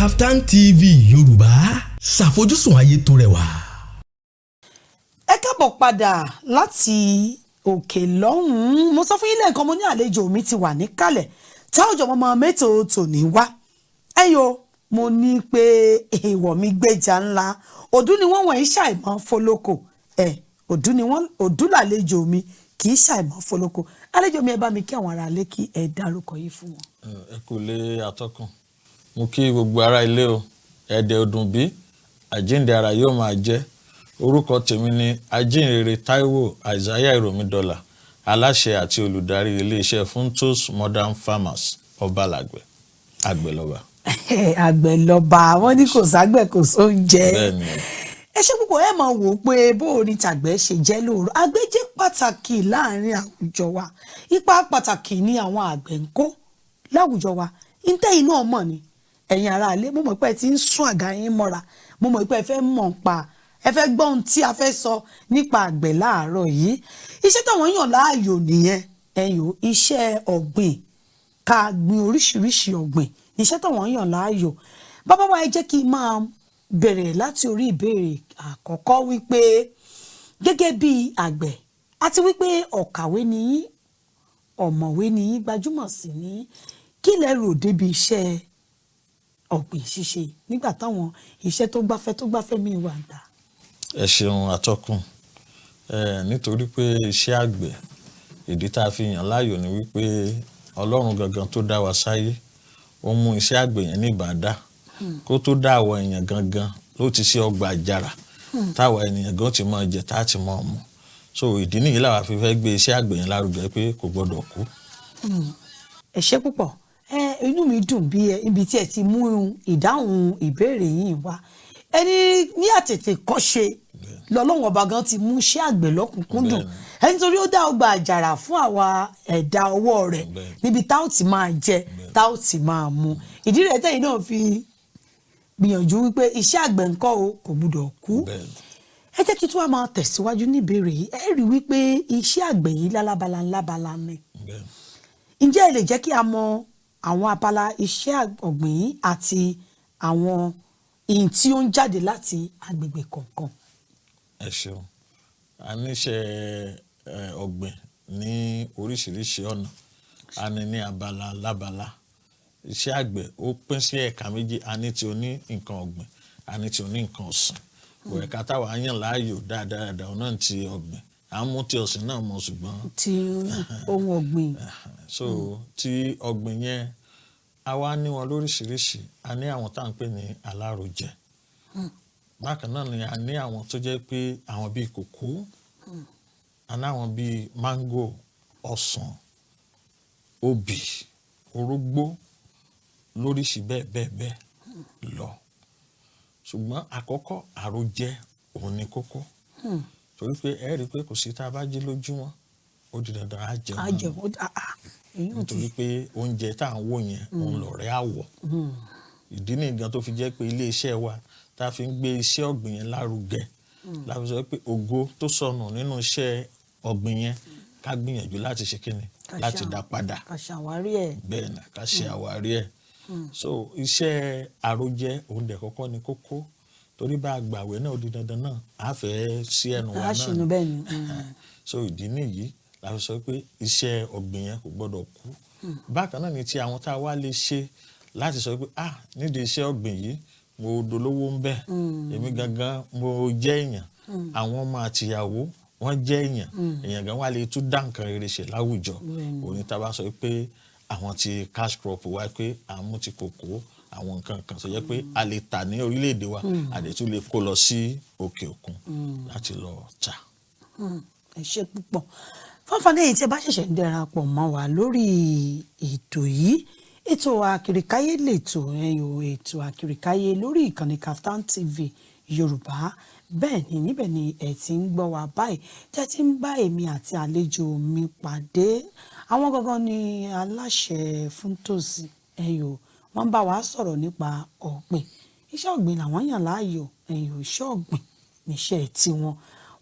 Kaftan TV Yorùbá, ṣàfojúsùn ayé tó rẹwà. Ẹ káàbọ̀ padà láti òkè lọ́hùn-ún. Mo sọ fún yín lẹ́ẹ̀kan, mo ní àlejò mi ti wà níkàlẹ̀ táwùjọ mọ́mọ́ mẹ́tò tòní wá. Ẹ̀yọ́, mo ní pé èèwọ̀ mi gbẹ́jà ńlá, òdú ni wọ́n wọ̀nyí ṣàìmọ̀ fọlọ́kọ̀ ẹ̀, òdú ni wọ́n, òdú làlejò mi kì í ṣàìmọ̀ fọlọ́kọ̀. Àlejò mi, ẹ bá mi kí àwọn ará ilé, kí ẹ dárúkọ yìí fún wọn. Ẹ kú lé, atọ́kùn. Mo kí gbogbo ará ilé o. Ẹ̀ẹ́dẹ̀ ọdún bí àjíǹde ara yóò máa jẹ́. Orúkọ tèmi ni Ajínrere Táíwò Isaiah Ìròmídọ́là, aláṣẹ àti olùdarí iléeṣẹ́ Funtos Modern Farmers. Ọbalàgbẹ̀, àgbẹ̀lọba. Àgbẹ̀ lọ́ba. Wọ́n ní kò ságbẹ̀, kò sóúnjẹ. Bẹ́ẹ̀ni. Ẹ ṣe púpọ̀. Ẹ máa wò ó pé bó o ní tàgbẹ̀ ṣe jẹ́ lóòrọ̀. Àgbẹ̀ jẹ́ pàtàkì láàrin àwùjọ wa. Ipa pàtàkì ni àwọn àgbẹ̀ ń kó láwùjọ wa. Ntẹ́yìn náà mọ̀ ni, ẹ̀yin aráalé, mo mọ̀ pé ẹ ti ń sún àga yín mọ́ra. Mo mọ̀ pé ẹ fẹ́ mọ̀ ń pa, ẹ fẹ́ gbọ́ ohun tí a fẹ́ sọ nípa àgbẹ̀ láàárọ̀ yìí. Iṣẹ́ táwọn yàn láàyò nìyẹn. Ẹ̀yìn o, iṣẹ́ ọ̀gbìn, ká gbin oríṣiríṣi ọ̀gbìn, iṣẹ́ táwọn yàn láàyò. Bàbá wa, ẹ jẹ́ kí n máa bẹ̀rẹ̀ láti orí ìbéèrè àkọ́kọ́ wípé, gẹ́gẹ́ bí àgbẹ̀ àti wípé ọ̀kàwé ni yín, ọ̀mọ̀wé ni yín, gbajúmọ̀ sí ní, kí lẹ rò débi iṣẹ́ ọ̀gbìn ṣíṣe nígbà táwọn iṣẹ́ tó gbáfẹ́ míì wà ń ta? Ẹ ṣeun, atọ́kùn. Ẹ nítorí pé iṣẹ́ àgbẹ̀, ìdí tá a fi yàn láàyò ni wípé Ọlọ́run gangan tó dá wa sáyé, ó mú iṣẹ́ àgbẹ̀ yẹn ní ìbàdà. Kó tó dá àwọn èèyàn gangan ló ti ṣe ọgbà àjàrà táwa ènìyàn gan ti máa jẹ, tá a ti máa mu. So ìdí nìyí làwa fi fẹ́ gbé iṣẹ́ àgbẹ̀ yẹn lárugẹ pé kò gbọdọ̀ kú. Ẹ ṣé púpọ̀. Ẹ inú mi dùn bí ẹ ibi tí ẹ ti mú ìdáhùn ìbéèrè yìí wá. Ẹni ní àtètè kọ́ṣe lọ́lọ́wọ́n ọba gan ti mú iṣẹ́ àgbẹ̀ lọ́kùnkúndùn ẹni, torí ó dá ọgbà àjàrà fún àwa ẹ̀dá ọwọ́ rẹ̀ níbi tá ò ti máa jẹ, tá ò ti máa mu. Ìdí rẹ̀ tẹ̀yìn náà fi gbìyànjú wípé iṣẹ́ àgbẹ̀ ńkọ́ o, kò gbúdọ̀ kú. Ẹ jẹ́ kí tí wàá máa tẹ̀síwájú níbèrè yìí. Ẹ rí wípé iṣẹ́ àgbẹ̀ yìí lálábala ńlábala ni. Ǹjẹ́ ẹ lè jẹ́ kí a mọ àwọn abala iṣẹ́ ọ̀gbìn yìí àti àwọn ìyìn tí ó ń jáde láti agbègbè kọ̀ọ̀kan? Ẹ ṣeun. A níṣẹ́ ọ̀gbìn ní oríṣiríṣi ọ̀nà. A ní ní abala lábala. Iṣẹ́ àgbẹ̀ ó pín sí ẹ̀ka méjì: a ní ti oní nǹkan ọ̀gbìn, a ní ti oní nǹkan ọ̀sìn. Bọ̀ ẹ̀ka táwa yàn láàyò dáadáa dáadáa náà ti ọ̀gbìn. À ń mú ti ọ̀sìn náà mọ̀, ṣùgbọ́n ti ohun ọ̀gbìn. So ti ọ̀gbìn yẹn, a wá ní wọn lóríṣiríṣi. A ní àwọn tá à ń pè ní alárojẹ. Bákan náà ni a ní àwọn tó jẹ́ pé àwọn bíi kòkó, a ní àwọn bíi máńgò, ọsàn, obì, orógbó, lóríṣi bẹ́ẹ̀ bẹ́ẹ̀ bẹ́ẹ̀ lọ. Ṣùgbọ́n àkọ́kọ́, àròjẹ òun ni kókó, torí pé ẹ rí i pé kò sí tá a bá jí lójúmọ́, ó di dandan á jẹun á náà. Jẹun ó ah, èyí ò ti Nítorí pé oúnjẹ tá à ń wò yẹn, òun lọ̀rẹ́ àwọ̀. Ìdí nìyí gan tó fi jẹ́ pé iléeṣẹ́ wa tá a fi ń gbé iṣẹ́ ọ̀gbìn yẹn lárugẹ, la fi sọ pé ògo tó sọnù nínú iṣẹ́ ọ̀gbìn yẹn, ká gbìyànjú láti ṣe kíni? Ká Láti dá padà. Ká ṣàwárí ẹ̀. Bẹ́ẹ̀ ni, ká ṣe àwárí ẹ̀. So iṣẹ́ àròjẹ òun dẹ̀ kọ́kọ́ ni kókó, torí bá a gbàwẹ̀ náà, ó di dandan náà á fẹ́ sí ẹnu wa á náà ṣìnú ni. Bẹ́ẹ̀ ni. So ìdí nìyí la fi sọ pé iṣẹ́ ọ̀gbìn yẹn kò gbọ́dọ̀ kú. Bákan náà ni ti àwọn tá a wá lè ṣe láti sọ pé, ah, nídìí iṣẹ́ ọ̀gbìn yìí, mo dolówó ń bẹ, èmi gangan mo jẹ́ èèyàn, àwọn ọmọ àtìyàwó wọ́n jẹ́ èèyàn, èèyàn gan wà lè tún dá nǹkan rere ṣe láwùjọ. Òní tá a bá sọ pé àwọn ti cash crop wá, pé à ń mú ti kòkó, àwọn nǹkan kan tó jẹ́ pé a lè tà ní orílẹ̀-èdè wa, a lè tún lè kó lọ sí òkè òkun láti lọ tà. Ẹ ṣé púpọ̀. Fáfáni èyí tí ẹ bá ṣẹ̀ṣẹ̀ ń darapọ̀ mọ́ wa lórí ètò yìí, ètò Àkìrìkáyé lètò ẹ̀yọ̀, ètò Àkìrìkáyé lórí ìkànnì Kaftan TV Yorùbá. Bẹ́ẹ̀ ni, níbẹ̀ ni ẹ ti ń gbọ́ wa báyìí, tẹ́ ti ń bá èmi àti àlejò mi pàdé. Àwọn gangan ni aláṣẹ Fúntòsí ẹ̀yọ̀. Wọ́n ń bá wa sọ̀rọ̀ nípa ọ̀gbìn. Iṣẹ́ ọ̀gbìn làwọn yàn láàyò ẹ̀yọ̀. Iṣẹ́ ọ̀gbìn níṣẹ́ tiwọn.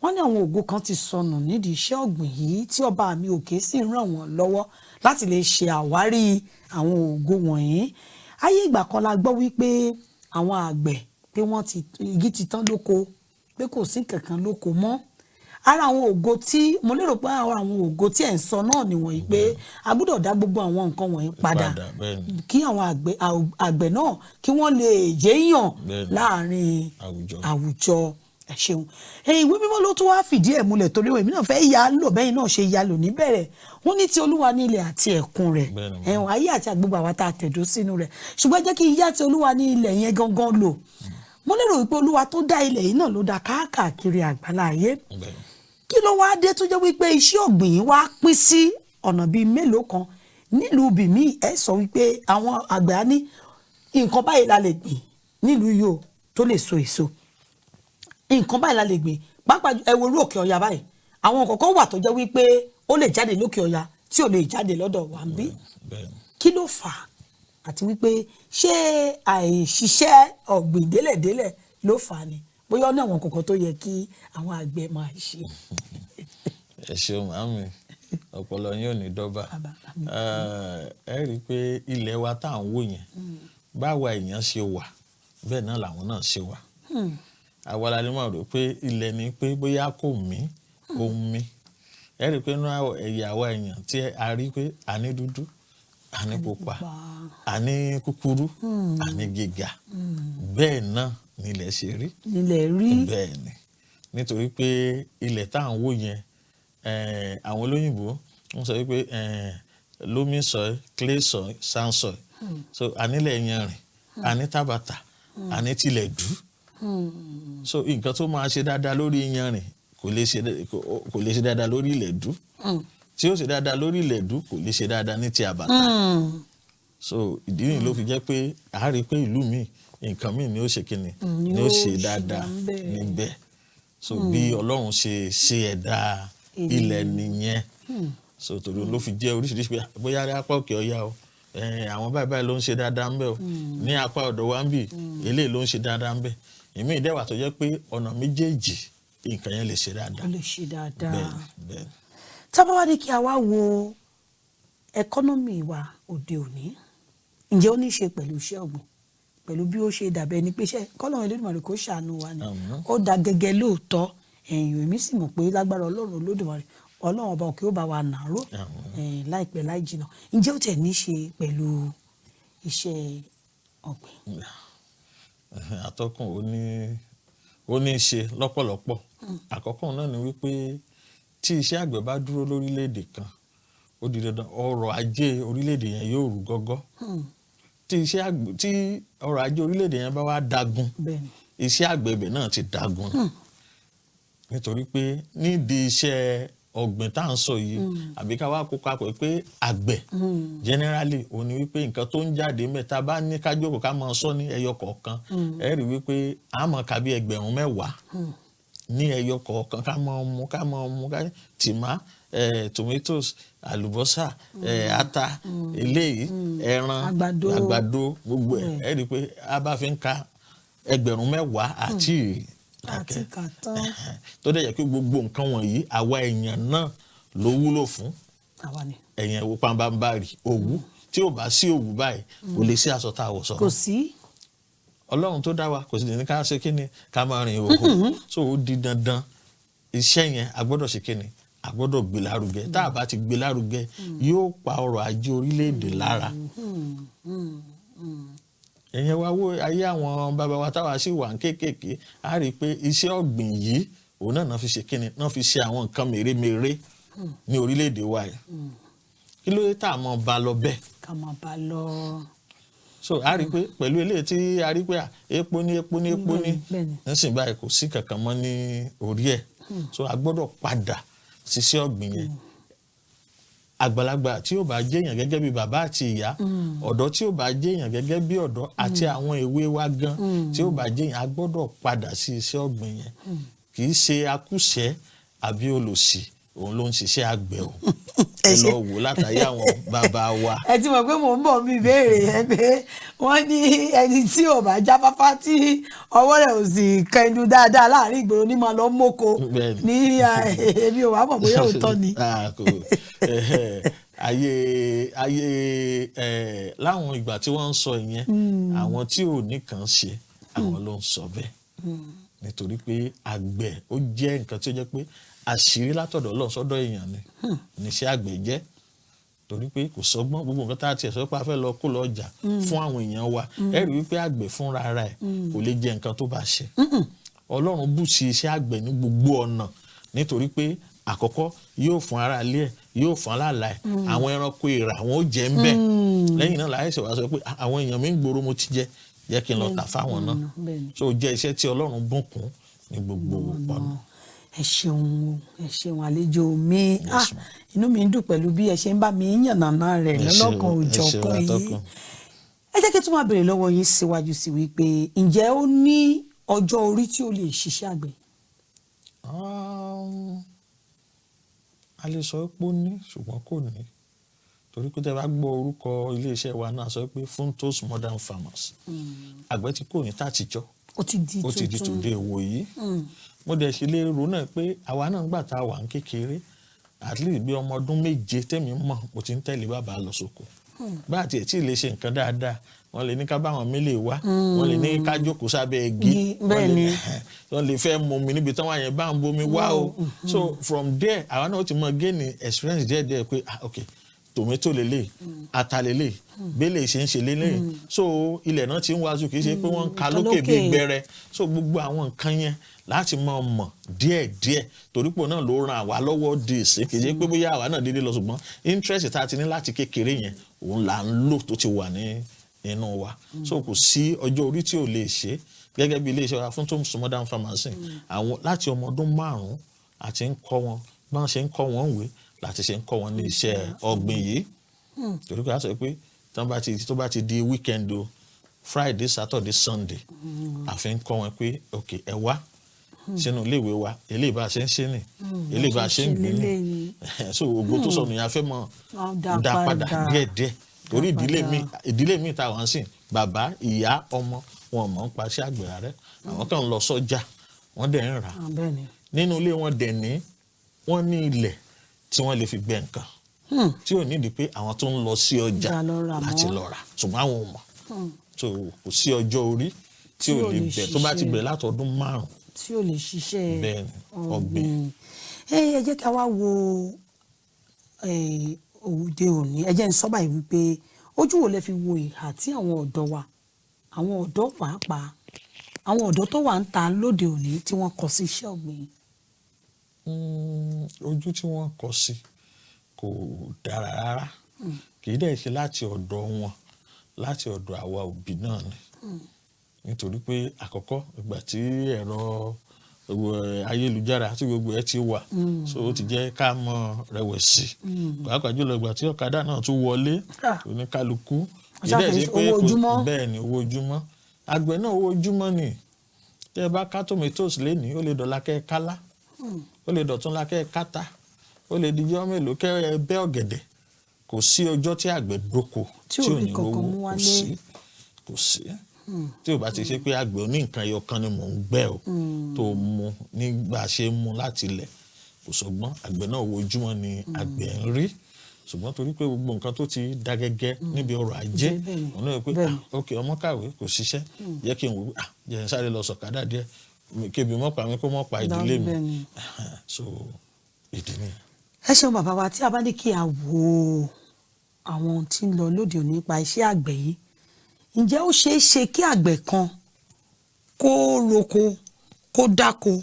Wọ́n ní àwọn ògo kan ti sọnù nídìí iṣẹ́ ọ̀gbìn yìí, tí ọba mi òkè sì ń ràn wọ́n lọ́wọ́ láti lè ṣe àwárí àwọn ògo wọ̀nyí. Ayé ìgbà kan la gbọ́ wípé àwọn àgbẹ̀ pé wọ́n ti igi ti tán lóko, pé kò sí kankan lóko mọ́. Ara àwọn ògo tí mo lérò pé àwọn ògo tí ẹ̀ ń sọ náà nìwọ̀nyí, pé a gbọ́dọ̀ dá gbogbo àwọn nǹkan wọ̀nyí padà Padà, bẹ́ẹ̀ni. kí àwọn àgbẹ̀ náà kí wọ́n lè jẹ́yàn láàrin Àwùjọ. àwùjọ. Ẹ ṣeun. Ẹ̀yin, ìwé mímọ́ ló tún wá fìdí ẹ̀ múlẹ̀, torí èmi náà fẹ́ yà á lò bẹ́yìn náà ṣe yà lò níbẹ̀rẹ̀. Wọ́n ní ti Olúwa ní ilẹ̀ àti ẹ̀kún rẹ̀, ẹ̀hún ayé àti gbogbo àwa tá a tẹ̀dó sínú rẹ̀. Ṣùgbọ́n jẹ́ kí n yá ti Olúwa ní ilẹ̀ yẹn gangan lò. Mo lérò wípé Olúwa tó dá ilẹ̀ yìí náà ló dá káàkiri àgbálá ayé. Kí ló wáá dé tó jẹ́ wípé iṣẹ́ ọ̀gbìn yìí wá pín sí ọ̀nà bíi mélòó kan nílùú bìmí? Ẹ sọ wípé àwọn àgbẹ̀ á ní nǹkan báyìí la lè gbìn nílùú yìí o tó lè so èso, nǹkan báyìí la lè gbìn. Pàápàá ẹ wo irú òkè ọya báyìí, àwọn kọ̀ọ̀kan wà tó jẹ́ wípé ó lè jáde lókè ọya tí ò lè jáde lọ́dọ̀ wa ń bí. Kí ló fà á, àti wípé ṣé àìṣiṣẹ́ ọ̀gbìn délẹ̀délẹ̀ ló fà á ni, bóyá ó ní àwọn kọ̀ọ̀kan tó yẹ kí àwọn àgbẹ̀ máa ṣe? Ẹ ṣeun màámi, ọpọlọ yín ò ní dọ́bà. Ẹ rí i pé ilẹ̀ wa tá à ń wò yẹn, báwa èèyàn ṣe wà, bẹ́ẹ̀ náà làwọn náà ṣe wà. Àwa la lè máa rò pé ilẹ̀ ni pé bóyá kò mí òun mí. Ẹ rí i pé inú ẹ̀yà àwa èèyàn tí a rí pé a ní dúdú, a ní pupa, a ní kúkúrú, a ní gíga, bẹ́ẹ̀ náà ni ilẹ̀ ṣe rí. Nílẹ̀ rí. Bẹ́ẹ̀ ni, nítorí pé ilẹ̀ tá à ń wò yẹn, àwọn olóyìnbó ń sọ wípé loamy soil, clay soil, sand soil. So a nílẹ̀ yanrìn, a ní tábàtà, a ní tilẹ̀ dú. So nǹkan tó máa ṣe dáadáa lórí yanrìn kò lè ṣe dáadáa lórí ilẹ̀ dú, tí ó ṣe dáadáa lórí ilẹ̀ dú kò lè ṣe dáadáa ní ti àbàtà. So ìdí nìyí ló fi jẹ́ pé a rí i pé ìlú míì, nǹkan míì ni ó ṣe kíni ni ó ṣe dáadáa níbẹ̀. So bí Ọlọ́run ṣe ṣe ẹ̀dá ilẹ̀ nìyẹn. So torí ló fi jẹ́ oríṣiríṣi, pé bóyá ní apá òkè ọya o, àwọn báyìí báyìí ló ń ṣe dáadáa ń bẹ̀ o, ní apá ọ̀dọ̀ wa ń bì, eléyìí ló ń ṣe dáadáa ń bẹ̀. Ìmí ìdẹ́wà tó jẹ́ pé ọ̀nà méjèèjì nǹkan yẹn lè ṣe dáadáa. Ó lè ṣe dáadáa. Bẹ́ẹ̀ni, bẹ́ẹ̀ni. Tá bá wá ní kí a wá wo economy wa òde òní, ǹjẹ́ ó ní í ṣe pẹ̀lú iṣẹ́ ọ̀gbìn, pẹ̀lú bí ó ṣe dàbẹ̀ ni pé iṣẹ́ kọ́lọ́run Olódùmarè kó ṣàánú wa ni? Àmín. Ó da gẹ́gẹ́ lóòótọ́ ẹ̀yìn, èmi sì mọ̀ pé lágbára Ọlọ́run Olódùmarè, Ọlọ́run ọba òkè ó bá wa nàró Àmín. Láìpẹ́ láì jìnnà. Ǹjẹ́ ó tẹ̀ ní í ṣe pẹ̀lú iṣẹ́ ọ̀gbìn? Atọ́kùn, ó ní í ṣe lọ́pọ̀lọpọ̀. Àkọ́kọ́ náà ni wípé tí iṣẹ́ àgbẹ̀ bá dúró lórílẹ̀‐èdè kan, ó di dandan ọrọ̀ ajé orílẹ̀‐èdè yẹn yóò rú gọ́gọ́. Tí iṣẹ́ àgbẹ̀, tí ọrọ̀ ajé orílẹ̀‐èdè yẹn bá wá dagun, iṣẹ́ àgbẹ̀ ibẹ̀ náà ti dagun, nítorí pé nídìí iṣẹ́ ọ̀gbìn tá à ń sọ yìí, àbí ká wá kó papọ̀ pé àgbẹ̀ generally, òun ni wípé nǹkan tó ń jáde mẹ́ta bá ní ká jókòó ká máa sọ ní ẹyọ kọ̀ọ̀kan, ẹ rí wípé a máa ka bí 10,000 ní ẹyọ kọ̀ọ̀kan, ká máa mú, ká máa mú, ká tìmá, tomatoes, àlùbọ́sà, ata, eléyìí, ẹran, Àgbàdo. àgbàdo, gbogbo ẹ̀. Ẹ rí i pé a bá fi ń ka 10,000 àti àti kàtán. Tó dẹ̀ jẹ́ pé gbogbo nǹkan wọ̀nyí, àwa èèyàn náà ló wúlò fún. Àwa ni. Ẹ̀yìn ẹ̀wò pàǹbàǹbàrì òwú, tí ò bá sí òwú báyìí, kò lè sí aṣọ tá a wọ̀ sọ̀rọ̀. Kò sí. Ọlọ́run tó dá wa kò sì ní ká ṣe kí ni, ká máa rìn ìhòòhò. So ó di dandan, iṣẹ́ yẹn a gbọ́dọ̀ ṣe kí ni, a gbọ́dọ̀ gbé lárugẹ. Tá a bá ti gbé lárugẹ, yóò pa ọrọ̀ ajé orílẹ̀-èdè lára. Ẹ̀yẹn wá wo ayé àwọn bàbá wa táwa sì wà ní kéékèèké, a rí i pé iṣẹ́ ọ̀gbìn yìí, òun náà náà fi ṣe kíni, náà fi ṣe àwọn nǹkan mèremère ní orílẹ̀-èdè wa yìí. Kí ló dé tá a mọ̀ bá lọ bẹ́ẹ̀? Ká máa bá lọ. So a rí i pé pẹ̀lú eléyìí tí a rí i pé à, epo ní, epo ní, epo ní nísìnyí báyìí, kò sí kankan mọ́ ní orí ẹ̀. So a gbọ́dọ̀ padà ṣiṣẹ́ ọ̀gbìn yẹn. Àgbàlagbà tí ó bá jẹ́yàn gẹ́gẹ́ bí bàbá àti ìyá, ọ̀dọ́ tí ó bá jẹ́yàn gẹ́gẹ́ bí ọ̀dọ́, àti àwọn èwe wa gan tí ó bá jẹ́yàn, a gbọ́dọ̀ padà sí iṣẹ́ ọ̀gbìn yẹn. Kì í ṣe akúṣẹ̀ àbí olòṣì òun ló ń ṣiṣẹ́ àgbẹ̀ o. Ẹ Ẹ ṣé. lọ wò látàrí àwọn bàbá wa. Ẹ ti mọ̀ pé mò ń bọ̀ mí ìbéèrè yẹn, pé wọ́n ní ẹni tí ò bá jáfáfá, tí ọwọ́ rẹ̀ ò sì kẹnu dáadáa láàrin ìgboro, ní máa lọ mọ́kọ. Bẹ́ẹ̀ni. Ní èmi ò wá mọ̀ bóyá òótọ́ ni. Ah, kò Ayé ayé ẹ láwọn ìgbà tí wọ́n ń sọ ìyẹn, àwọn tí ò ní kàn ṣe, àwọn ló ń sọ bẹ́ẹ̀, nítorí pé àgbẹ̀ ó jẹ́ nǹkan tí ó jẹ́ pé àṣírí látọ̀dọ̀ Ọlọ́run sọ́dọ̀ èèyàn ni níṣẹ́ àgbẹ̀ jẹ́, torí pé kò sọ́gbọ́n. Gbogbo nǹkan tá a tiẹ̀ sọ pé a fẹ́ lọ kó lọ ọjà fún àwọn èèyàn wa, ẹ rí wípé àgbẹ̀ fúnra ara ẹ̀ kò lè jẹ nǹkan tó bá ṣe. Ọlọ́run bù sí iṣẹ́ àgbẹ̀ ní gbogbo ọ̀nà, nítorí pé àkọ́kọ́, yóò fún ara ilé ẹ̀, yóò fún aláàlá ẹ̀, àwọn ẹranko ìrà àwọn ó jẹ ń bẹ̀. Lẹ́yìn náà láyé ṣe wá sọ pé, "Ah, àwọn èèyàn mi ń gbòòrò, mo ti jẹ, jẹ́ kí n lọ tà fáwọn náà." Bẹ́ẹ̀ni. So jẹ́ iṣẹ́ tí Ọlọ́run bùkún ní gbogbo ọ̀nà. Ẹ ṣeun o, ẹ ṣeun, àlejò mi. Yes, Ah, ma'am. inú mi ń dùn pẹ̀lú bí ẹ ṣe ń bá mi yànnàná rẹ̀ Ẹ ṣeun, lọ́lọ́kan ẹ ṣeun, òjọ̀kan yìí. atọ́kùn. Ẹ jẹ́ kí n tún máa béèrè lọ́wọ́ yín síwájú sí wípé, ǹjẹ́ ó ní ọjọ́ orí tí ó lè ṣiṣẹ́ àgbẹ̀? A lè sọ pé ó ní, ṣùgbọ́n kò ní, torí pé tẹ́ bá gbọ́ orúkọ iléeṣẹ́ wa náà, sọ pé Funtos Modern Farmers, àgbẹ̀ tí kò ní tàtijọ́. Ó ti di Ó ti di tuntun. Tòde ìwò yìí, mo dẹ̀ ṣe lè rò náà pé àwa náà gbà tá a wà ní kékeré, at least bí ọmọ ọdún 7 tẹ́mi mọ̀, mo ti ń tẹ̀lé bàbá lọ sóko. Bá àti ẹ̀ tí ì lè ṣe nǹkan dáadáa, wọ́n lè ní ká bá wọn mílè wá, wọ́n lè ní ká jókòó sábẹ́ igi. Igi, bẹ́ẹ̀ ni. Wọ́n lè fẹ́ mú mi níbi táwọn yẹn bá ń bomi wá o. So from there, àwa náà ó ti mọ gain experience díẹ̀díẹ̀ pé, ah, ok, tomato lélẹ̀, ata lélẹ̀, bẹ́lẹ̀ ṣe ń ṣe lélẹ̀. So ilẹ̀ náà ti ń wájú, kì í ṣe pé wọ́n ń ka lókè bí lókè. gbẹrẹ. So gbogbo àwọn nǹkan yẹn láti máa mọ̀ díẹ̀díẹ̀, torí pò náà ló ran àwa lọ́wọ́ di ìsín. Kì í ṣe pé bóyá àwa náà dédé lọ, ṣùgbọ́n interest tá a ti ní láti kékeré yẹn, òun là ń lò tó ti wà ní inú wa. So kò sí ọjọ́ orí tí ò lè ṣe. Gẹ́gẹ́ bí iléeṣẹ́ wa Funtos Modern Farmers, àwọn láti ọmọ ọdún 5 àti ń kọ́ wọn bá ń ṣe ń kọ́ wọn ìwé láti ṣe ń kọ́ wọn ní iṣẹ́ ọ̀gbìn yìí, torí pé a sọ pé tó bá ti di weekend o, Friday, Saturday, Sunday, àfi ń kọ́ wọn pé, ok, ẹ wá sínú iléèwé wa, eléyìí bá a ṣe ń ṣe nì, eléyìí bá a ṣe ń gbìn nì. So ògo tó sọnù yẹn, a fẹ́ mọ Wọ́n dá dá padà padà. díẹ̀díẹ̀, torí ìdílé padà. mi, ìdílé mi ta wọ́n sìn, bàbá, ìyá, ọmọ, wọn mọ̀ ń pa iṣẹ́ àgbẹ̀ rárá. Àwọn kan ń lọ sọ́jà, wọ́n dẹ̀ ń rà. Ah, bẹ́ẹ̀ ni. Nínú ilé wọn dẹ̀ ní, wọ́n ní ilẹ̀ tí wọ́n lè fi gbẹ́ nǹkan tí ò nídìí pé àwọn tó ń lọ sí ọjà Ọjà lọ rà láti mọ́. lọ rà, ṣùgbọ́n àwọn ò mọ̀. So kò sí ọjọ́ orí tí Tí ò ò lè lè bẹ̀ tó bá ti ṣiṣẹ́. bẹ̀rẹ̀ látọdún 5. Tí ò lè ṣiṣẹ́ Bẹ́ẹ̀ ni, ọ̀gbìn. ọ̀gbìn. Ẹ jẹ́ ká wá wo òde òní. Ẹ jẹ́ n sọ báyìí wípé, ojú wo lẹ fi wo ìhà tí àwọn ọ̀dọ́ wa, àwọn ọ̀dọ́ pàápàá, àwọn ọ̀dọ́ tó wà ń ta lóde òní tí wọ́n kọ sí iṣẹ́ ọ̀gbìn? Ojú tí wọ́n kọ sí kò dára rárá. Kì í dẹ̀ ṣe láti ọ̀dọ̀ wọn, láti ọ̀dọ̀ àwa òbí náà ni, nítorí pé àkọ́kọ́, ìgbà tí ẹ̀rọ ayélujára tí gbogbo ẹ̀ ti wà, so ó ti jẹ́ ká mọ rẹ̀wẹ̀sì, pàápàá jùlọ ìgbà tí ọ̀kadà náà tún wọlé. Oníkálukú, kì í dẹ̀ ṣe pé owó ojúmọ́. Bẹ́ẹ̀ ni, owó ojúmọ́. Àgbẹ̀ náà, owó ojúmọ́ ni. Tẹ́ ẹ bá ká tomatoes lénìí, ó lè dọ̀la kẹ́ ẹ kálá, ó lè dọ̀túnla kẹ́ ẹ káta, ó lè dijọ́ mélòó kẹ́ ẹ bẹ́ ọ̀gẹ̀dẹ̀. Kò sí ọjọ́ tí àgbẹ̀ dóko tí ò tí ò rí ní kankan rówó. mú Kò wálé. sí, kò sí tí ò bá ti ṣe pé àgbẹ̀ oní nǹkan ẹyọ kan ni mò ń gbẹ́ o, tó mú nígbà ṣe ń mú láti ilẹ̀, kò sọgbọ́n. Àgbẹ̀ náà, owó ojúmọ́ ni àgbẹ̀ ń rí, ṣùgbọ́n torí pé gbogbo nǹkan tó ti da gẹ́gẹ́ níbi ọrọ̀ ajé, òun náà pé, ah, ok, ọmọ kàwé, kò ṣiṣẹ́, jẹ́ kí n wò ó, ah, jẹ́ n sáré lọ sọ̀kadà díẹ̀, kébi mọ́ pa mi, kó mọ́ pa ìdílé mi. So ìdí nìyẹn. Ẹ ṣeun, bàbá wa. Tí a bá ní kí a wo àwọn ohun tí ń lọ lóde òní nípa iṣẹ́ àgbẹ̀ yìí, ǹjẹ́ ó ṣeé ṣe kí àgbẹ̀ kan kó roko, kó dáko,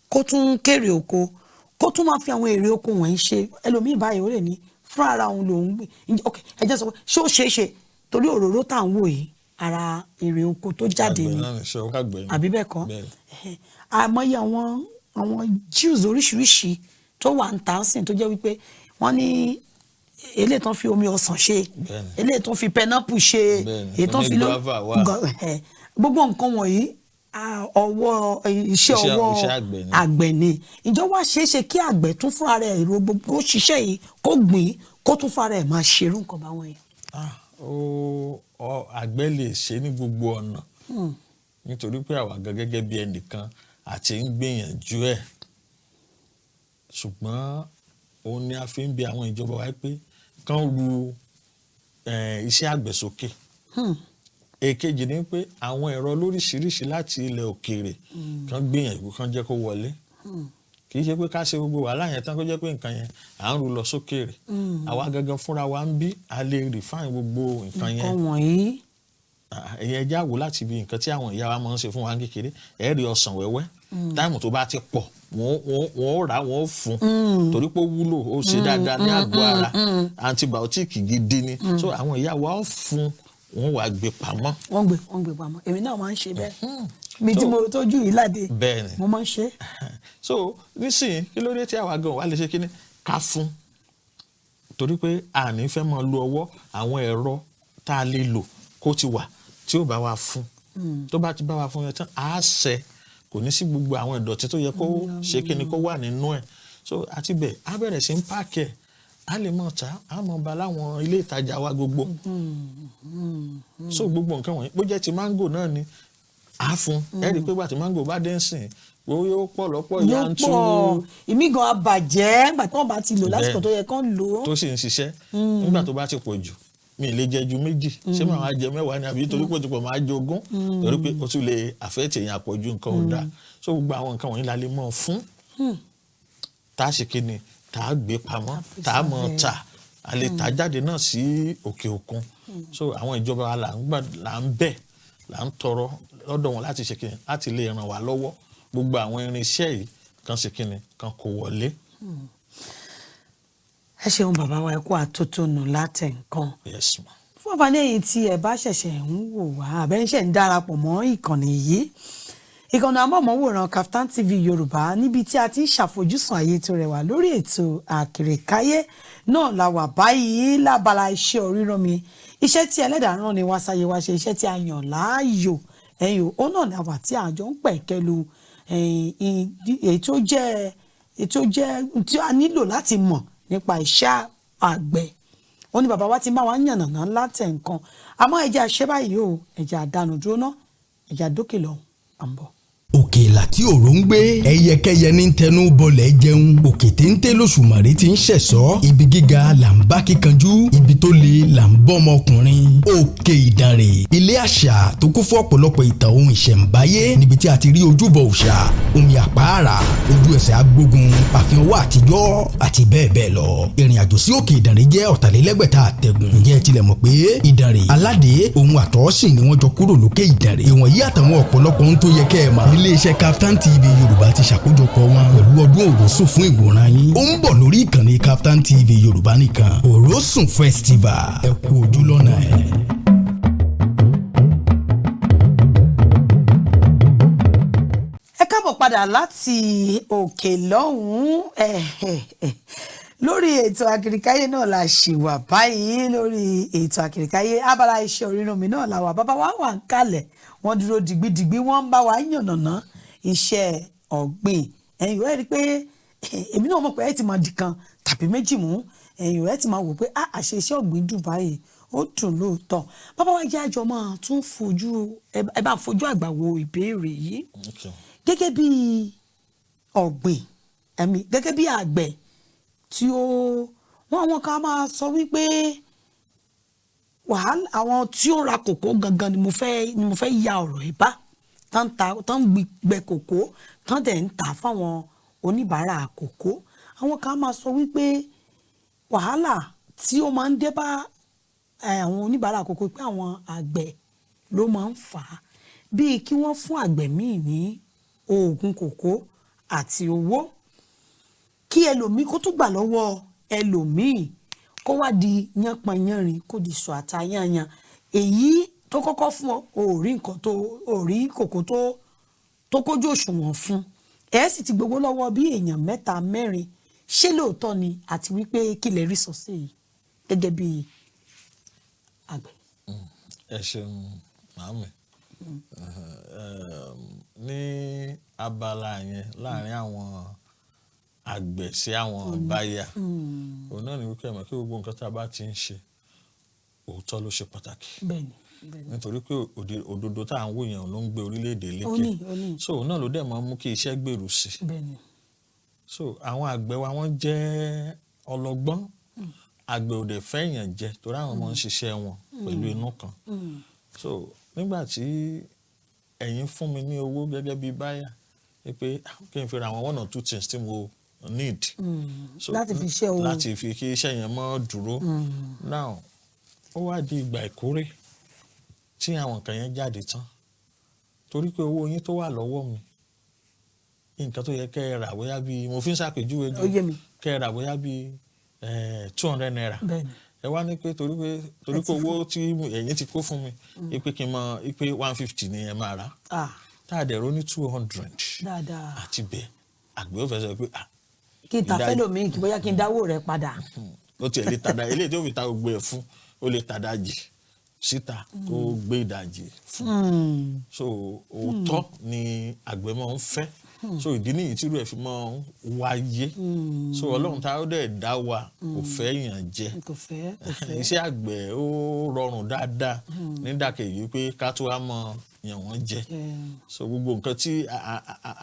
kó tún kéré oko, kó tún máa fi àwọn èrè oko wọ̀nyí ṣe ẹlòmíì báyìí, ó lè ní fúnra ara òun lòún gbìn? Ok, ẹ jẹ́ sọ pé, ṣé ó ṣeé ṣe? Torí òróró tá à ń wò yìí, ara èrè oko tó jáde Àgbẹ̀ ni. náà ní iṣẹ́ ọkọ̀ àgbẹ̀ ni. Àbí bẹ́ẹ̀ kọ́? Bẹ́ẹ̀ ni. Àmọ́yé àwọn juice oríṣiríṣi tó wà ń tà ń sìn, tó jẹ́ wípé wọ́n ní eléyìí tó ń fi omi ọsàn ṣe, eléyìí tó ń fi pineapple ṣe, èyí tó ń fi Oní guava wà. Gbogbo nǹkan wọ̀nyí, ọwọ́ iṣẹ́ ọwọ́ Iṣẹ́ àgbẹ̀ ni. àgbẹ̀ ni. Ìjọ wá ṣeé ṣe kí àgbẹ̀ tún fúnra rẹ̀ èrò gbogbo kó ṣiṣẹ́ yìí, kó gbìn, kó tún fúnra rẹ̀ máa ṣerú nǹkan báwọn yẹn? Ah, àgbẹ̀ lè ṣe ní gbogbo ọ̀nà, nítorí pé àwa gan gẹ́gẹ́ bí ẹnìkan àti ń gbìyànjú ẹ̀, ṣùgbọ́n òun ni a fi ń bi àwọn ìjọba wa pé Kán ru iṣẹ́ àgbẹ̀ sókè. Èkejì ni pé àwọn ẹ̀rọ lóríṣiríṣi láti ilẹ̀ òkèèrè, kán gbìyànjú kán jẹ́ kó wọlé. Kì í ṣe pé ká ṣe gbogbo wàhálà yẹn tán, kó jẹ́ pé nǹkan yẹn à ń ru lọ sókèèrè. Àwa gangan fúnra wa ń bí a lè refine gbogbo nǹkan yẹn. Nǹkan wọ̀nyí. Ẹ̀yẹ ẹja wò láti ibi nǹkan tí àwọn ìyá wa máa ń ṣe fún wa ní kékeré. Ẹ̀ rí ọsàn wẹ́wẹ́, time tó bá ti pọ̀, wọ́n ó rà, wọ́n ó fún, torí pé ó wúlò, ó ṣe dáadáa ní àgọ́ ara, antibiotic gidi ni. So àwọn ìyá wa ó fún, wọ́n wàá gbé pamọ́. Wọ́n gbé pamọ́. Èmi náà máa ń ṣe bẹ́ẹ̀ mi tí mo tójú yìí láde. Bẹ́ẹ̀ ni. Mo máa ń ṣe. So nísìnyí, kí ló dé tí àwa gan wà lè ṣe kíní ká fún? Torí pé àní fẹ́ máa lo ọwọ́, àwọn ẹ̀rọ tá a lè lò kó ti wà tí ó bá wa fún. Tó bá ti bá wa fún yẹn tán, á ṣẹ, kò ní sí gbogbo àwọn ìdọ̀tí tó yẹ kó ṣe kíni kó wà nínú ẹ̀. So àti bẹ́ẹ̀, á bẹ̀rẹ̀ sí ń pack ẹ̀, á lè mọ̀ ta, á mọ̀ ba láwọn ilé ìtajà wa gbogbo. So gbogbo nǹkan wọ̀nyí, bó jẹ́ ti máńgò náà ni, á fún. Ẹ rí i pé gbà tí máńgò bá dé ń sìn, yóò pọ̀ lọ́pọ̀ Yóò yanturu. Pọ̀, ìmí gan abàjẹ́ nígbà tí wọ́n bá ti lò lásìkò tó yẹ kán lò ó. Tó sì ń ṣiṣẹ́ nígbà tó bá ti pọ̀ jù, mi ì lè jẹ ju 2, ṣé màá wá jẹ 10 ni? Àbí torí pé ó ti pọ̀, máa jẹ 20? Torí pé ó tún lè affect èèyàn, àpọ̀jù nǹkan ò dáa. So gbogbo àwọn nǹkan wọ̀nyí la lè mọ̀ fún, tá a ṣe kí ni, tá a gbé pamọ́, tá a mọ̀ tà, a lè tà jáde náà sí òkè òkun. So àwọn ìjọba wa là ń gbà, là ń bẹ̀, là ń tọrọ lọ́dọ̀ wọn láti ṣe kí ni, láti lè ràn wá lọ́wọ́, gbogbo àwọn irinṣẹ́ yìí kan ṣe kí ni, kan kó wọlé. Ẹ ṣeun bàbá wa, ẹ kú àtótónu látẹ̀ nǹkan. Yes ma. Fún àǹfààní èyí tí ẹ bá ṣẹ̀ṣẹ̀ ń wò wá, àbẹ́ ń ṣẹ̀ ń darapọ̀ mọ́ ìkànnì yìí, ìkànnì amóhùnmáwòrán Kaftan TV Yorùbá, níbi tí a ti ń ṣàfojúsùn ayé tó rẹwà lórí ètò Àkèrèkáyé náà la wà báyìí, lábala iṣẹ́ oríran mi, iṣẹ́ tí ẹlẹ́dàá rán ni wá sáyé wá ṣe, iṣẹ́ tí a yàn láàyò. Ẹ̀yìn ó náà ni àwà tí a jọ ń pẹ̀kẹ́lu èyí tó jẹ́ tí a nílò láti mọ̀ nípa iṣẹ́ àgbẹ̀. Ó ní bàbá wa ti máa wá yànnàná látẹ̀ nǹkan. Àmọ́ ẹ̀jẹ̀ àṣẹ báyìí o, ẹ̀jẹ̀ àdánù dúró ná, ẹ̀jẹ̀ àdókè lọ́hùn, à ń bọ̀. Òkè ìlà tí òró ń gbé, ẹyẹkẹyẹ ní tẹnu bọlẹ̀ jẹun, òkè téńté lóṣùmàrè ti ń ṣẹ̀sọ́. Ibi gíga là ń bá kíkanjú, ibi tó le là ń bọ́ ọmọkùnrin. Òkè Ìdànrè, ilé àṣà tó kún fún ọ̀pọ̀lọpọ̀ ìtàn ohun ìṣẹ̀ǹbáyé, níbi tí a ti rí ojúbọ òòṣà, omi àpáàrà, ojú ẹsẹ̀ agbógun, àfihàn owó àtijọ́ àti bẹ́ẹ̀ bẹ́ẹ̀ lọ. Ìrìn àjò sí Òkè Ìdànrè jẹ́ 63 àtẹ̀gùn. Ǹjẹ́ ẹ tilẹ̀ mọ̀ pé Ìdànrè aládé òun àtọ́sìn ni wọ́n jọ kúrò lókè Ìdànrè? Ìwọ̀nyí àtàwọn ọ̀pọ̀lọpọ̀ ohun tó yẹ kẹ́ ẹ mọ̀, iléeṣẹ́ Kaftan TV Yorùbá ti ṣàkójọpọ̀ wọn pẹ̀lú ọdún Òrosùn fún ìwòran yín. Ó ń bọ̀ lórí ìkànnì Kaftan TV Yorùbá nìkan, Òrosùn Festival. Ẹ kú ojú lọ́nà ẹ̀. Ẹ káàbọ̀ padà láti òkè lọ́hùn-ún. Lórí ètò Àkìrìkáyé náà la ṣì wà báyìí. Lórí ètò Àkìrìkáyé, abala iṣẹ́ orírun mi náà la wà. Bàbá wa wà ń kalẹ̀, wọ́n dúró dìgbìdìgbì, wọ́n ń bá wa yànnàná iṣẹ́ ọ̀gbìn. Ẹ̀yin ẹ̀ rí i pé èmi náà mọ̀ pé ẹ ti máa di kan tàbí méjì mú. Ẹ̀yin ẹ̀ ti máa wò pé àṣẹ iṣẹ́ ọ̀gbìn dùn báyìí, ó dùn lóòótọ́. Bàbá wa, jẹ́ àjọ máa tún fojú, ẹ bá fojú àgbà wo ìbéèrè yìí. Gẹ́gẹ́ bí ọ̀gbìn ẹ̀mí, gẹ́gẹ́ bí àgbẹ̀ tí ó wọ́n, àwọn kan máa sọ wípé wàhálà àwọn tí ó ra kòkó gangan ni mo fẹ́ ya ọ̀rọ̀ yìí bá tán ta, tán gbẹ kòkó, tán dẹ̀ ń tà fáwọn oníbàárà kòkó. Àwọn kan máa sọ wípé wàhálà tí ó máa ń dé bá àwọn oníbàárà kòkó, pé àwọn àgbẹ̀ ló máa ń fà á, bíi kí wọ́n fún àgbẹ̀ míì ní oògùn kòkó àti owó, kí ẹlòmíì kó tún gbà lọ́wọ́ ẹlòmíì, kó wá di yánpọnyánrin, kó di sọ àtayányan. Èyí tó kọ́kọ́ fún ọ, ò rí nǹkan tó ò rí kòkó tó kójú òṣùwọ̀n fún ẹ, sì ti gbowó lọ́wọ́ bí èèyàn mẹ́ta mẹ́rin. Ṣé lóòótọ́ ni? Àti wípé kí lè rí sọ sí i gẹ́gẹ́ bí àgbẹ̀? Ẹ ṣeun màámi. Ní abala yẹn, láàrin àwọn àgbẹ̀ sí àwọn báyà, òun náà ni wípé ẹ mọ̀ kí gbogbo nǹkan tá a bá ti ń ṣe, òótọ́ ló ṣe pàtàkì. bẹ́ẹ̀ni bẹ́ẹ̀ni Nítorí pé òdodo tá à ń wò yẹn ló ń gbé orílẹ̀-èdè lékè. Ó ní, ó ní. So òun náà ló dẹ̀ máa ń mú kí iṣẹ́ gbèrú sí i. So àwọn àgbẹ̀ wa, wọ́n jẹ́ ọlọ́gbọ́n. Àgbẹ̀ ò dẹ̀ fẹ́ yàn jẹ torí àwọn ọmọ ń ṣiṣẹ́ wọn pẹ̀lú inú kan. So nígbà tí ẹ̀yin fún mi ní owó gẹ́gẹ́ bí buyer pé kí n fi ra àwọn one or two things tí mo need. So, Láti fi ṣe owó. Láti fi kí iṣẹ́ yẹn mọ́ dúró. Now, ó wá di ìgbà ìkórè tí àwọn nǹkan yẹn jáde tán, torí pé owó yín tó wà lọ́wọ́ mi, nǹkan tó yẹ kẹ́ ẹ rà bóyá bíi, mo fi ń ṣàpèjúwe, Ó yé mi. kẹ́ ẹ rà bóyá bíi ₦200, ẹ wá ní pé torí pé owó tí ẹ̀yin ti kó fún mi pé kí n mọ pé 150 ni ẹ máa rà, tá a dẹ̀ ro ní 200. Àti bẹ́ẹ̀, àgbẹ̀ ò fẹ́ sọ pé ah, Kí n ta fẹ́lòmíì, kí bóyá kí n dáwó rẹ̀ padà. Ó tiẹ̀ lè tàdá eléyìí tó fi ta gbogbo ẹ̀ fún, ó lè tàdá jì síta kó gbé ìdajì fún. So òótọ́ ni àgbẹ̀ máa ń fẹ́. So ìdí nìyí tí irú ẹ̀ fi máa ń wáyé. So Ọlọ́run tá ó dẹ̀ dá wa kò fẹ́ yàn jẹ. Kò fẹ́, kò fẹ́. Iṣẹ́ àgbẹ̀ ó rọrùn dáadáa nídàkejì pé ká tó wá mọ yàn wọ́n jẹ. So gbogbo nǹkan tí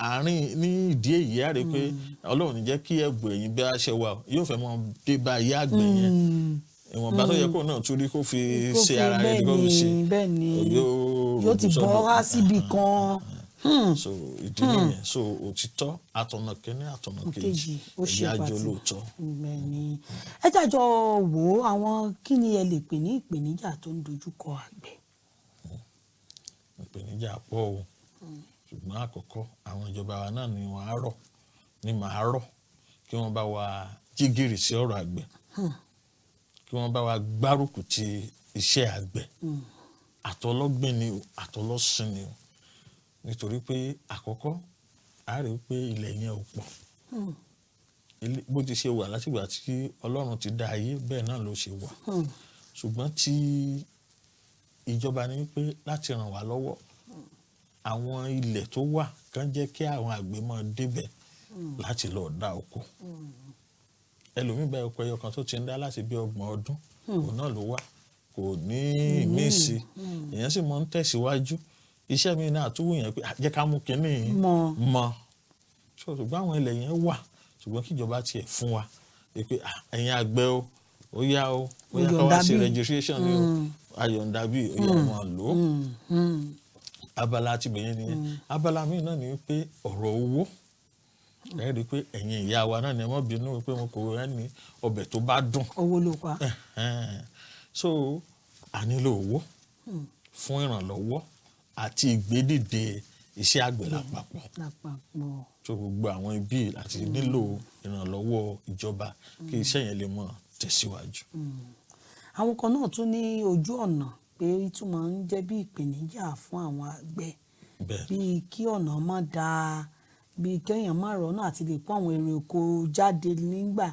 àárín ní ìdí èyí á rí i pé Ọlọ́run ní jẹ́ kí ẹ̀bùn ẹ̀yìn bí a ṣe wà yóò fẹ́ mọ dé bá ayé àgbẹ̀ yẹn, ìwọ̀nba tó yẹ kó náà tún rí kó fi Kó ṣe fi ara rẹ̀ kó fi ṣe bẹ́ẹ̀ ni yóò yóò ti rògbò bọ́ sọ́dọ̀. wá síbi kan. So ìdí nìyẹn. So òtítọ́, àtọ̀nà kínní, àtọ̀nà kejì, Kejì, ó ṣe ẹ̀jẹ̀ àjọ pàtàkì. lóòótọ́. Bẹ́ẹ̀ ni. Ẹ jàjọ wò ó, àwọn kí ni ẹ lè pè ní ìpèníjà tó ń dojúkọ àgbẹ̀? Ìpèníjà pọ̀ o, ṣùgbọ́n àkọ́kọ́, àwọn ìjọba wa náà ni wọ́n á rọ̀ ní màá rọ̀ kí wọ́n bá wa jí gìrì sí ọ̀rọ̀ àgbẹ̀, kí wọ́n bá wa gbárùkù ti iṣẹ́ àgbẹ̀, àtọlọ́gbìn ni o, àtọlọ́sìn ni o, nítorí pé àkọ́kọ́, a rí i pé ilẹ̀ yẹn ò pọ̀. Bó ti ṣe wà látìgbà tí Ọlọ́run ti dá ayé, bẹ́ẹ̀ náà ló ṣe wà. Ṣùgbọ́n tí ìjọba ní pé láti ràn wá lọ́wọ́, àwọn ilẹ̀ tó wà kàn jẹ́ kí àwọn àgbẹ̀ máa débẹ̀ láti lọ dá oko. Ẹlòmíì bá oko ẹyọ kan tó ti ń dá láti bí 30 ọdún, òun náà ló wà, kò ní ìmíì sí. Èèyàn sì máa ń tẹ̀síwájú iṣẹ́ mi náà tún wù yẹn pé, "Ah, jẹ́ ká mú kinní yìí Mọ́. mọ́." So ṣùgbọ́n àwọn ilẹ̀ yẹn wà, ṣùgbọ́n kíjọba tiẹ̀ fún wa pé, "Ah, ẹ̀yin àgbẹ̀ o, ó yá o, ó yá ká wá Yọ̀ǹda sí bí. registration ni o, ayọ̀ǹda bí, ó yá wọn lò ó." Abala ti bẹ̀yẹn nìyẹn. Abala míì náà ni pé ọ̀rọ̀ owó. Ẹ rí i pé ẹ̀yin ìyá wa náà ni, ẹ má bínú pé mo kò rẹ́ ní ọbẹ̀ tó bá dùn. Owó ló pa. Ẹ̀hẹ́n. So a nílò owó fún ìrànlọ́wọ́ àti ìgbédìde iṣẹ́ àgbẹ̀ lápapọ̀. Lápapọ̀. So gbogbo àwọn ibi àti nílò ìrànlọ́wọ́ ìjọba kí iṣẹ́ yẹn lè mọ̀ tẹ̀síwájú. Àwọn kan náà tún ní ojú ọ̀nà, pé tún máa ń jẹ́ bí ìpèníjà fún àwọn àgbẹ̀, bíi kí ọ̀nà má dáa, bíi kéèyàn má rọ́nà àti lè kó àwọn èrè oko jáde nígbà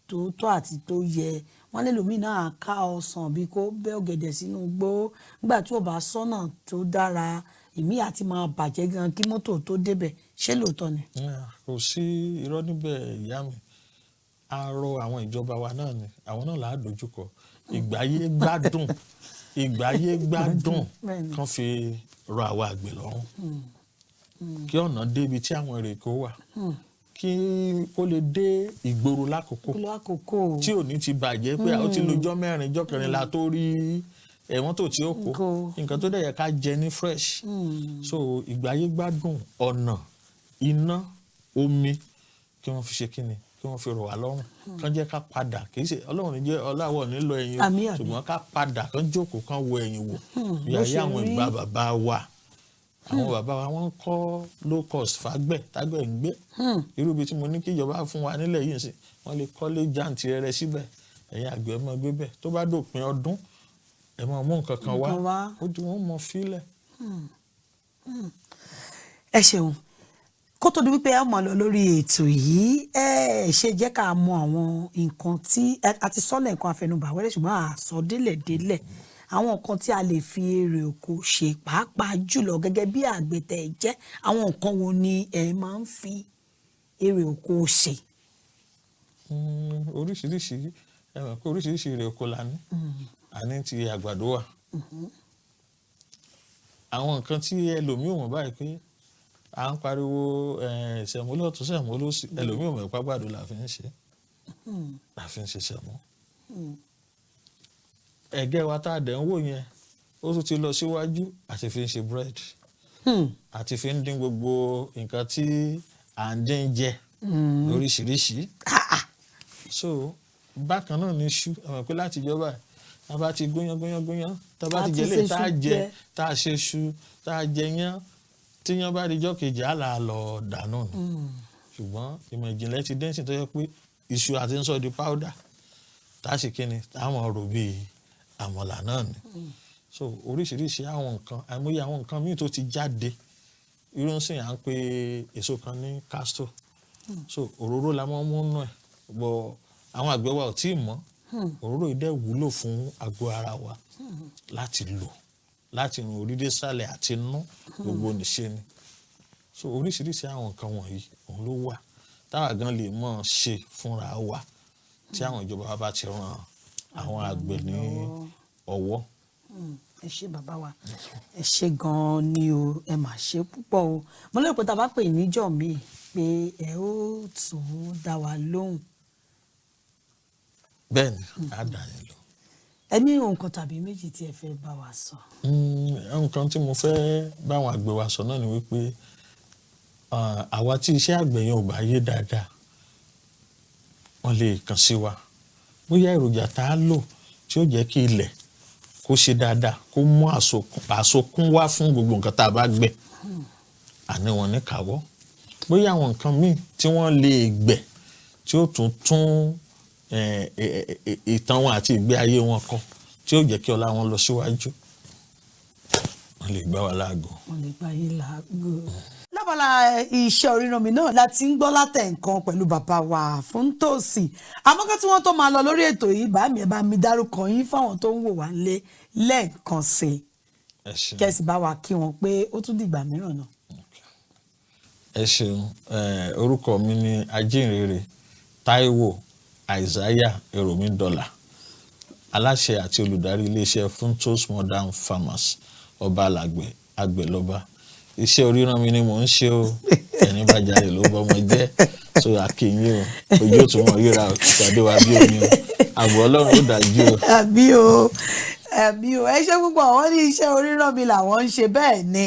tó tọ́ àti tó yẹ. Wọ́n lè lòmíì náà ká ọsàn, bíi kó bẹ́ ọ̀gẹ̀dẹ̀ sínú igbó, nígbà tí ò bá sọ́nà tó dára, ìmí àti máa bàjẹ́ gan kí mọ́tò tó débẹ̀. Ṣé lóòótọ́ ni? Yeah, kò sí irọ́ níbẹ̀, ìyá mi. A rọ àwọn ìjọba wa náà ni, àwọn náà là á dojúkọ ìgbáyé gbádùn, ìgbáyé gbádùn kán fi rọ àwa àgbẹ̀ lọ́rùn, kí ọ̀nà débi tí àwọn èrè kó wà, kí ó lè dé ìgboro lákòókò Lákòókò tí ò ní ti bàjẹ́ pé ó ti lọ́jọ́ 4, ọjọ́ kẹrin la tó rí ẹ̀wọ̀n tó tí ó kó Kó. nǹkan tó dẹ̀ yẹ ká jẹ ní fresh. So ìgbáyé gbádùn, ọ̀nà, iná, omi, kí wọ́n fi ṣe kíni, kí wọ́n fi rọ̀ wá lọ́rùn, kán jẹ́ ká padà. Kì í ṣe Ọlọ́run ní jẹ́ ọláwọ̀ nílò ẹ̀yìn o, Àmín, àmín. ṣùgbọ́n ká padà, kán jókòó, kán wo ẹ̀yìn wò bí Bó ayé ṣe àwọn rí. ìgbà bàbá wa. Àwọn bàbá wa, wọ́n ń kọ́ low cost fágbẹ̀ tágbẹ̀ ń gbé. Irú ibi tí mo ní kí ìjọba fún wa nílẹ̀ yìí sí, wọ́n lè kọ́lé jàǹtìrẹrẹ síbẹ̀, ẹ̀yin àgbẹ̀ máa gbé bẹ̀, tó bá dòpin ọdún, ẹ máa mú nǹkan kan wá. Nǹkan wá. Ó di wọ́n mọ fílẹ̀. Ẹ ṣeun. Kó tó di wípé ẹ máa lọ lórí ètò yìí, ẹ ṣe jẹ́ ká mọ àwọn nǹkan tí a ti sọ́lẹ̀, nǹkan àfẹnubà wẹ́rẹ́, ṣùgbọ́n a sọ délẹ̀délẹ̀ àwọn nǹkan tí a lè fi èrè oko ṣe, pàápàá jùlọ gẹ́gẹ́ bí àgbẹ̀ tẹ́ ẹ jẹ́, àwọn nǹkan wo ni ẹ máa ń fi èrè oko ṣe? Oríṣiríṣi, ẹ mọ̀ pé oríṣiríṣi èrè oko la ní. A ní ti àgbàdo wà. Àwọn nǹkan tí ẹlòmíì ò mọ̀ báyìí pé à ń pariwo sẹ̀mó lọ́tún, sẹ̀mó lósì, ẹlòmíì ò mọ̀ pé àgbàdo la fi ń ṣe, la fi ń ṣe sẹ̀mó. Ẹ̀gẹ́ wa tá a dẹ̀ ń wò yẹn, ó tún ti lọ síwájú, àti fi ń ṣe bread, àti fi ń dín gbogbo nǹkan tí à ń dín jẹ lóríṣiríṣi. So bákan náà ní iṣu. Ẹ mọ̀ pé láti ìjọba, tá a bá ti gúnyán gúnyán gúnyán, tá a bá A ti ti jẹ lè ṣe tá a iṣu jẹ jẹ. Tá a ṣe iṣu, tá a jẹ yán, tí yán bá di jọ́ kejì, á là á lọ dànù ni. Ṣùgbọ́n ìmọ̀ ìjìnlẹ̀ ti dẹ́sìn tó yẹ pé iṣu àti ń sọ di powder, tá a sì kí ni, tá a mọ̀ rò bíi àmàlà náà ni. So oríṣiríṣi àwọn nǹkan, àìmọye àwọn nǹkan míì tó ti jáde. Irú ń sìn, à ń pe èso kan ní castor. So òróró la máa ń mú nù ẹ̀ bọ̀, àwọn àgbẹ̀ wa ò tí ì mọ̀. Òróró yìí dẹ̀ wúlò fún àgọ́ ara wa láti lò láti run orí dé sàlẹ̀ àti inú gbogbo nìṣe ni. So oríṣiríṣi àwọn nǹkan wọ̀nyí òun ló wà táwa gan lè mọ̀ ṣe fúnra wa, tí àwọn ìjọba wa bá ti ran àwọn àgbẹ̀ ní ọwọ́. Ẹ ṣé, bàbá wa, ẹ ṣé gan-an ni o. Ẹ mà ṣe púpọ̀ o. Mo lérò pé tá a bá pè yín níjọ́ míì pé ẹ ó tún dá wa lóhùn. Bẹ́ẹ̀ ni, á dà yín lọ. Ẹ ní ohun kan tàbí méjì tí ẹ fẹ́ bá wa sọ? Nǹkan tí mo fẹ́ báwọn àgbẹ̀ wa sọ náà ni wípé, àwa tí iṣẹ́ àgbẹ̀ yẹn ò bá yé dáadáa, wọ́n lè kàn sí wa, bóyá èròjà tá a lò tí ó jẹ́ kí ilẹ̀ kó ṣe dáadáa, kó mú àsokún wá fún gbogbo nǹkan tá a bá gbẹ̀, àní wọn ní kàwọ́, bóyá àwọn nǹkan míì tí wọ́n lè gbẹ̀ tí ó tún tún ìtàn wọn àti ìgbé ayé wọn kọ, tí ó jẹ́ kí ọlá wọn lọ síwájú, wọ́n lè gbá wa láago. Wọ́n lè gba yín láago. Lábala iṣẹ́ oríran mi náà láti ń gbọ́ látẹ̀ nǹkan pẹ̀lú bàbá wa fún tòsí. Àmọ́ kí wọ́n tó máa lọ lórí ètò yìí, bá mi, ẹ bá mi dárúkọ yín fáwọn tó ń wò wá nílé lẹ́ẹ̀kan sí i. Ẹ ṣeun. Kẹ́sì bá wa kí wọn pé ó tún dìgbà mìíràn náà. Ẹ ṣeun. Orúkọ mi ni Ajínrere Táíwò Isaiah Èròmídọ́là, aláṣẹ àti olùdarí iléeṣẹ́ Funtos Modern Farmers. Ọba alàgbẹ̀, àgbẹ̀lọba. Iṣẹ́ oríran mi ni mò ń ṣe o. Ẹni bá jalè ló bọ́mọ jẹ́. So àkìyìn o, ojú òtún wọn ríra o, ìpàdé wa bí omi o, àbọ̀ Ọlọ́run ó dájú o. Àbí o, àbí o. Ẹ ṣe púpọ̀. Wọ́n ní iṣẹ́ oríran mi làwọn ń ṣe. Bẹ́ẹ̀ ni,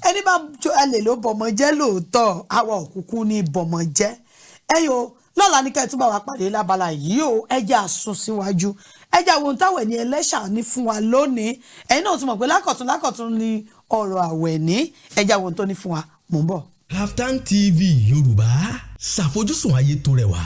ẹni bá jalè ló bọ́mọ jẹ́ lóòótọ́. Àwa òkùnkùn ní bọ́mọ jẹ́. Ẹ̀yin o, lọ́la ní kẹ́ ẹ tún bá wa pàdé lábala yìí o. Ẹ jẹ́ àsún síwájú, ẹ jẹ́ àwọn ohun táwọn ẹni ẹlẹ́ṣà ní fún wa lónìí. Ẹ̀yin náà tún mọ̀ pé lákọ̀tún lákọ̀tún ni ọ̀rọ̀ àwẹ̀ ní. Ẹ jẹ́ àwọn ohun tó ní fún wa. Mò ń bọ̀. Kaftan TV Yorùbá, ṣàfojúsùn ayé tó rẹwà.